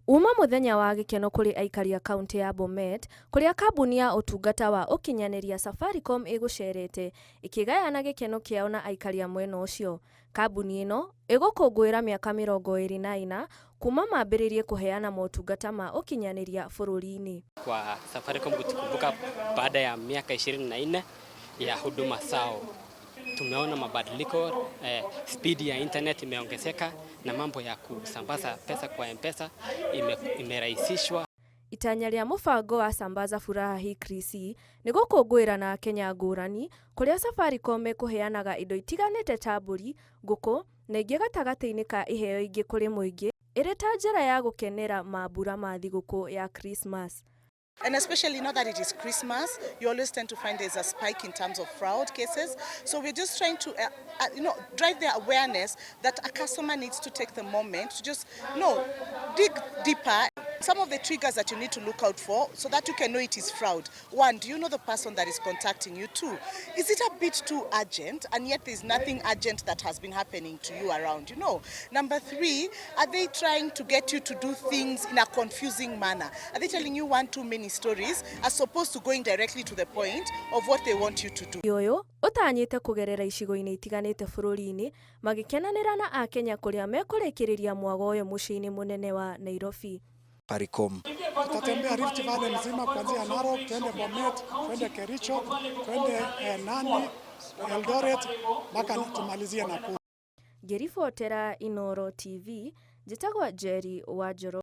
Uma mũthenya wa gĩkeno kũrĩ aikari a kaunti ya Bomet kũrĩa kambuni ya ũtungata wa ũkinyanĩria Safaricom ĩgũcerete ĩkĩgayana gĩkeno kĩao na aikari a mwena ũcio. Kambuni ĩno ĩgũkũngũĩra mĩaka 24 kuma mambĩrĩrie kũheana motungata ma ũkinyanĩria bũrũri-inĩ. Kwa Safaricom kutukumbuka baada ya miaka 24 ya huduma zao, tumeona mabadiliko spidi ya internet imeongezeka na mambo ya kusambaza pesa kwa M-Pesa imerahisishwa. Itanya rĩa mũbango wa Sambaza Furaha hii Krisi nĩ gũkũngũĩra na Akenya ngũrani kũrĩa Safaricom ĩkũheanaga indo itiganĩte ta mbũri, ngũkũ na ingĩ gatagatĩ-inĩ ka iheo ingĩ kũrĩ mũingĩ ĩrĩ ta njĩra ya gũkenera mambura ma thigũkũ ya Krismas. And especially now that it is Christmas, you always tend to find there's a spike in terms of fraud cases. So we're just trying to drive the awareness that a customer needs to take the moment to just dig deeper. Some of the triggers that you need to look out for so that you can know it is fraud. One, do you know the person that is contacting you? Two, is it a bit too urgent and yet there's nothing urgent that has been happening to you around? Number three, are they trying to get you to do things in a confusing manner? Are they telling you one too many stories as opposed to going directly to the point of what they want you to do? Ũyũ ũtanyĩte kũgerera icigo-inĩ itiganĩte bũrũri-inĩ magĩkenanĩra na Akenya kũrĩa mekũrĩkĩrĩria mwago ũyũ mũciĩ-inĩ mũnene wa Nairobi. Safaricom. Tutatembea Rift Valley mzima kuanzia Narok, twende Bomet, twende Kericho, twende Nandi, Eldoret mpaka tumalizie Nakuru. Ngĩribotera Inooro TV, njĩtagwo Njeri wa Njoro.